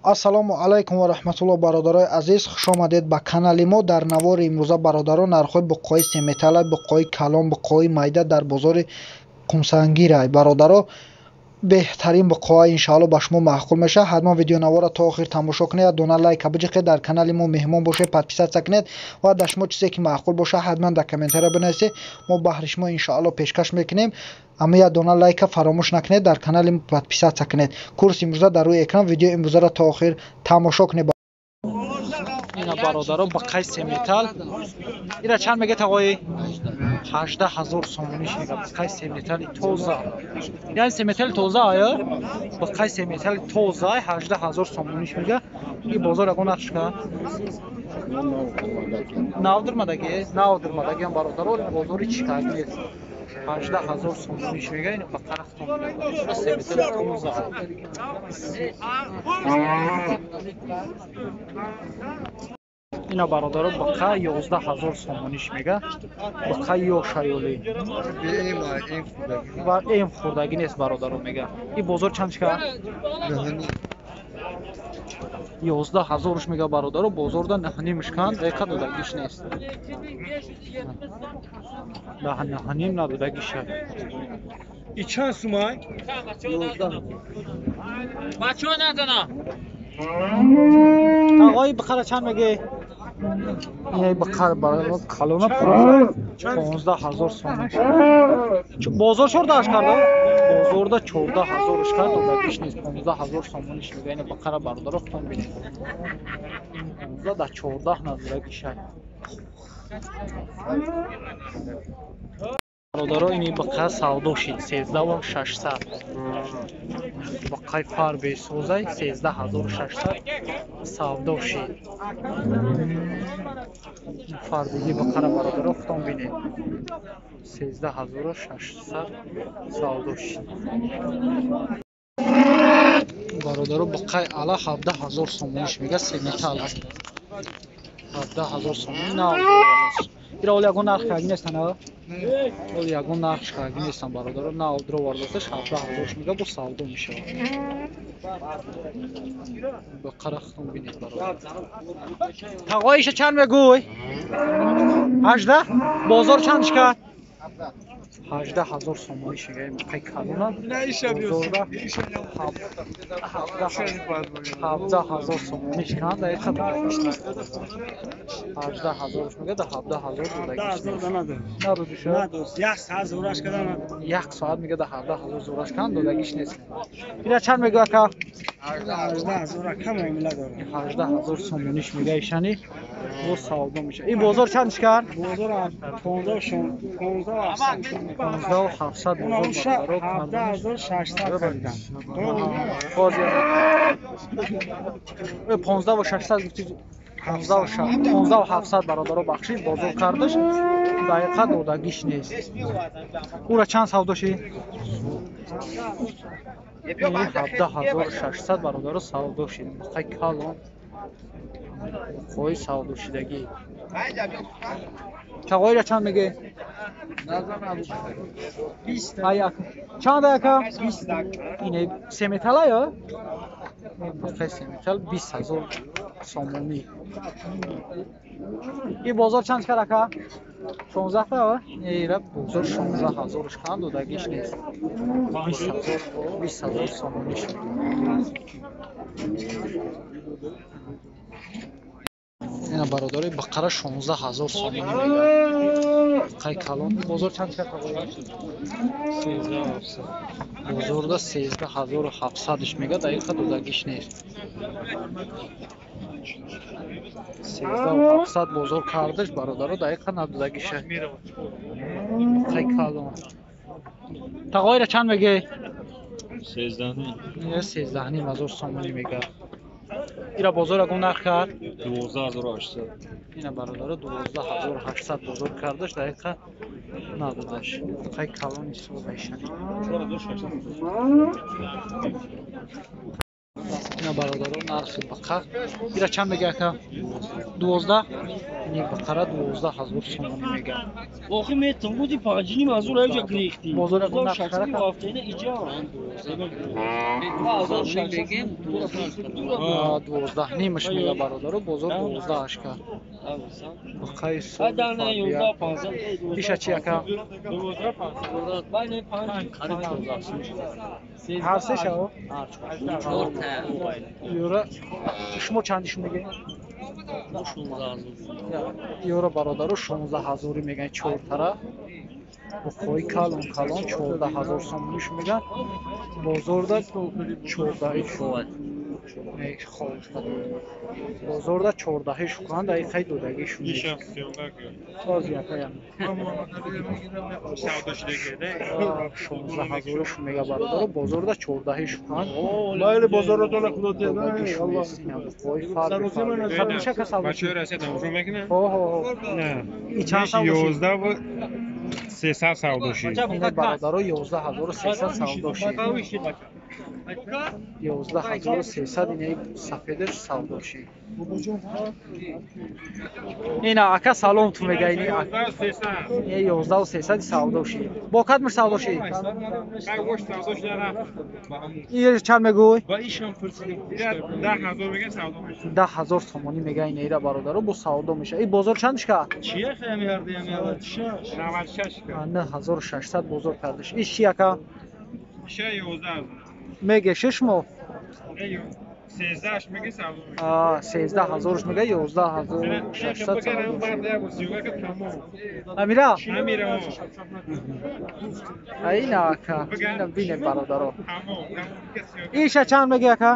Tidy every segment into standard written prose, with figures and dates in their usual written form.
Ассалому алайкум ва раҳматуллоҳ, бародарои азиз, хуш омадед ба канали мо. Дар навори имрӯза, бародарон, нархҳои буққои семетала, буққои калон, буққои майда дар бозори Қумсангирай. Бародаро, беҳтарин буққоа иншаалло ба шумо маъқул мешавад. Ҳатман видеонаворро то охир тамошо кунед, дона лайка биҷиқед, дар канали мо меҳмон бошед, подписаться кунед ва дар шумо чизе ки маъқул бошад, ҳатман дар комментария бинависед. Мо баҳри шумо иншаалло пешкаш мекунем. Аммо як дона лайка фаромӯш накунед, дар канали мо подписаться кунед. Курси имрӯза дар рӯи экран, видео имрӯзаро то охир тамошо кунед. Ина бародаро, бақай семетал ира чанд мегӯяд ағои? 18,000 сомониш мега. Бақай семетали тоза, яъне семетали тоза ая, бақай семетали тоза 18,000 сомониш мега. И бозор ягон нархш ка нав дурмадаги, нав дурмадагиам, бародаро, бозори чӣ кард нест. 18,000 сомониш мега. Ин бақара семетали тоза. Ина бародаро, бақа 11,000 сомониш мега. Бақа ёшаёли ва эм хӯрдагӣ нест, бародаро, мега. И бозор чанд шика? 11,000-ш мега, бародаро, бозорда наҳнимш канд, эқа додагиш нест. Наҳним надодагиша. И чанд сумай? 11. Бачо надана. Ағои, бақара чанд меге? Ин бақара бародаро калона 15,000 сомон. Бозор чордааш карда? Бозорда 14,000-ш кард, додагиш нест. 15,000 сомониш мега. Ин бақара, бародаро, худтон бинед. 15 да 14 надодагиша. Бародаро, ин бақа савдо шид 13,600. Бақаи фар бесозай 13,600 савдо шид. Фарбеги бақара, бародаро, худтон бинед. 13,600 савдо шид. Бародаро, бақаи ала 17,000 сомониш мега, семетал. 17,000 сомон нав. Ира оли ягон нарх карги нестан, а? Оли ягон нарх карги нестан, бародаро, нав дровардасташ 17,000 мега, бо савдо мешавад. Бақара худтон бинед, бародар. Тағоиша чанд мегӯй? 18? Бозор чанд шикад? 18,000 сомониш мега. Бақаи калона бозорда 17,000 сомониш канд, даиқа додагиш нест. 18,000 мега, да 17,000 додагиш нест. Надодиша? Як соат зураш карда надод. Як соат мега, да 17,000 зураш канд, додагиш нест. Ира чанд мегӯ, ака? 18,000 ака муомила дорам. 18,000 сомониш мега, ишани бо савдо мешавад. Ин бозор чанд шикар? Бозор 15 15 15,700 бозор, бародаро. 17,600 харидам. Боз 15,600 гуфти, 15,700, бародаро, бахшид, бозор кардаш, дақиқа додагиш нест. Ура чанд савдо шид? 17,600, бародаро, савдо шид. Бақаи калон, хои савдошидагӣ. Тағоира чанд меге? Чанд ака? Ине семетала ё? Бақаи семетал 20,000 сомонӣ. И бозор чанд шикар, ака? 16 та? Ира бозор 16,000 канд, додагиш нест. 20,000, 20,000 сомониш. Ина бародари, бақара 16,000 сомонӣ мега. Бақаи калон. Бозор чанд шикар, тағои? 13,700. Бозорда 13,700-ш мега, дақиқа додагиш нест. 13,700 бозор кардаш, бародаро, дақиқа надодагиша. Бақаи калон. Тағоира чанд меге? 13,5. 13,5 сомонӣ мега. Ира бозор ягон нарх кард? 12,800. Ина бародаро, 12,800 бозор кардаш, дақиқа надодаш. Бақаи калони созаишани. Ина Ина бародаро нархи бақа. Ира чанд мега ака? 12? Ини бақара 12 000 сомонӣ мега. Охи метон буди 5,5 ҳазор аҷа гирифти. Бозор ягон нарх кара? Иҷа. 12,5 мега бародаро, бозор 12 кард. Бақаи сол. Иша чи ака? Ҳар се шаво? Юра, шумо чандиш мегӯед? Юра бародаро 16 ҳазорӣ мегӯянд чортара. Буқои калон калон 14 ҳазор сомониш мегӯянд. Бозорда 14. Бозорда 14 шуканд, ай хай додагӣ шуд. 16 ҳазораш мега бародаро, бозорда 14 шуканд. Майли бозорро тола худо Додагӣ шуд. Буқои фарқ. Бачаҳои Россия тамошо мекунанд? Ҳо ҳо. И чанд савдо шуд? 11 300 савдо шуд. Ина бародаро 11 300 савдо шуд. 11 300 инаи сафедаш савдо шуд. Ина ака салом ту мега ини 11 300 савдо шуд. Бо кадмиш савдо шуд? Ин чанд мегӯй? 10 000 мега савдо мешавад. 10 000 сомонӣ мега инаира бародаро, бо савдо мешавад. Ин бозор чанд шикар? 96 шикар. 9600 бозор кардаш. Иш чи ака? Иша 11 000. Мегеше шумо? 13 мега савдо мешавад. 13 000 мега 11 600 савдо шуд. Амира? Амира. Ина ака, ина бине бародаро. Иша чанд мега ака?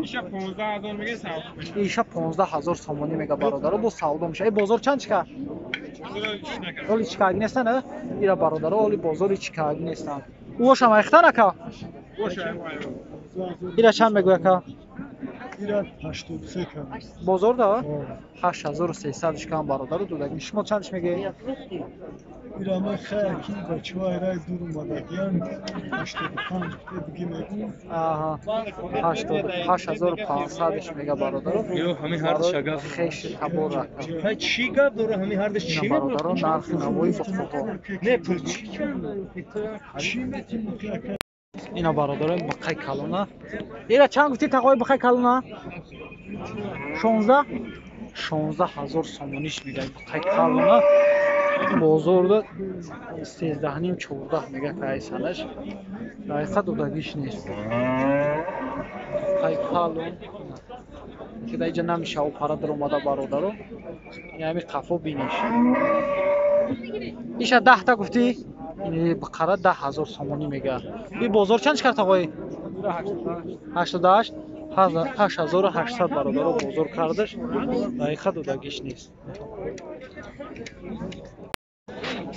Иша 15 000 мега савдо мешавад. Иша 15 000 сомонӣ мега бародаро, бо савдо мешавад. Эй бозор чанд чика? Оли чикаги нестан, а? Ира бародаро, оли бозори чикаги нестан. Уошам айхтан ака? Ира чанд мегӯй ака? Ира 83 кам. Бозор да? 8300 шикам бародаро додагӣ. Шумо чандш мегӯед? Ира ман хая ки бачаҳо айрай дур омадагиян 85 гуфта биги мегӯм. Аҳа. 8500 мега бародаро. Ё ҳамин ҳардаш агар хеши табор ака. Ҳай чӣ гап дора ҳамин ҳардаш чӣ Ина бародаро нархи навои буқоҳо. Не пул чӣ Чӣ метиму ки ака? Ина бародаро буқаи калона. Ира чанд гуфтӣ тақои буқаи калона? 16? 16 000 сомониш мега буқаи калона. Бозорда 13,5 14 мега кайсанаш. Дақиқа додагиш нест. Буқаи калон. Ки дар иҷа намешава пара даромада бародаро. Ин ҳами қафо бинеш. Иша 10 та гуфтӣ? Ин бақара 10 000 сомонӣ мега. И бозор чанд шикар тақои? 88? 8800 бародаро бозор кардаш. Дақиқа додагиш нест.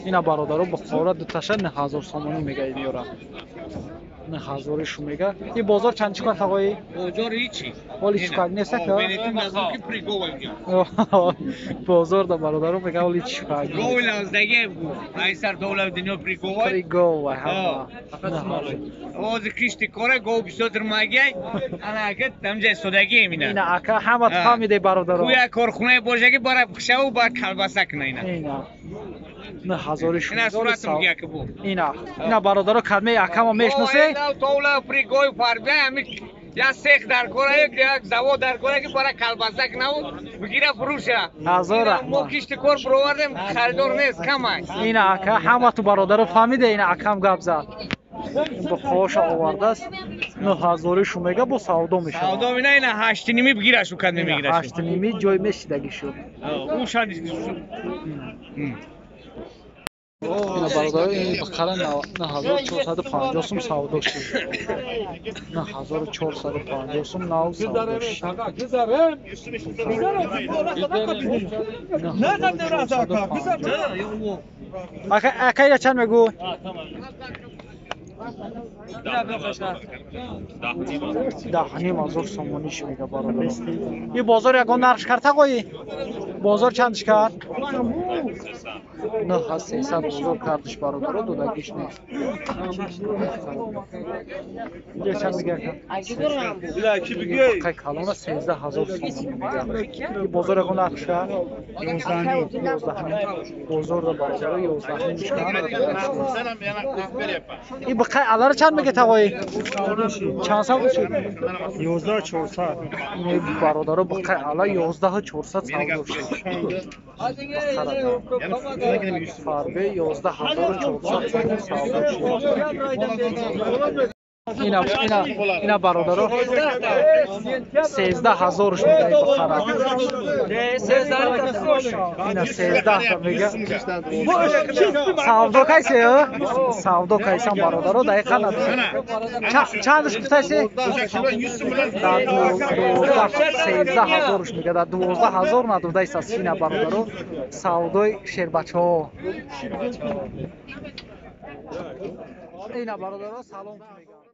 Ина бародаро Бухора дуташа 9000 сомонӣ мега меёра. 9000 шу мега. И бозор чанд чикор тақои? Бозор ҳичи. Оли чикар нест ака? Бозор да бародаро мега оли чикар. Говлавздаги айсар довлав дунё приговай. Приговай ҳама. Ози кишти кора гов бисётр магай. Ана ака тамҷа содаги эмина. Ина ака ҳама фаҳмиде бародаро. Куя корхонаи боша ки бара шаву бар калбаса кна ина. Ина. 9000 шу. Ина суратум гия ки бу. Ина. Ина бародаро кадме акамо мешносе? Довлав пригой фарбе ами я сех дар кора як завод дар кора ки бара калбаса кнаву бигира фурӯша. Ҳазор Мо кишти кор бировардем, харидор нест, камай. Ина ака ҳама ту бародаро фаҳмиде, ина акам гап зад. Буқоша овардааст. 9000 шу мега бо савдо мешавад. Савдо мина ина 8,5 бигира шу кад мегира шу. 8,5 ҷой мешидагӣ шуд. Ӯ шад. Ина бародаро ин бақара 9450 сум савдо шуд. 9450 сум нав савдо шуд. Ака ака ира чанд мегӯй? 10,5 ҳазор сомониш мега бародаро. И бозор ягон нарх карта қои? Бозор чандш кард? 9300 бозор кардиш бародаро, додагиш нест. Инҷа чанд мега? Қай калона 13000 сомон мега. Бозор ягон нарх шуд? 11.5. Бозор да бародаро 11.5 шуд. И бақай алара чанд мега тағои? Чанд савдо шуд? 11400. Ин бародаро бақай ала 11400 савдо шуд. Фарбе 11400 сомон савдо шуд. Ина ина ина бародаро 13000 мега бахара. Ина 13 мега. Савдо кайсе? Савдо кайсан бародаро дақиқан чандш гуфтаси? Дар 13000 мега, дар 12000 надодайсас ина бародаро савдои шербачаҳо. Ина бародаро салом мега.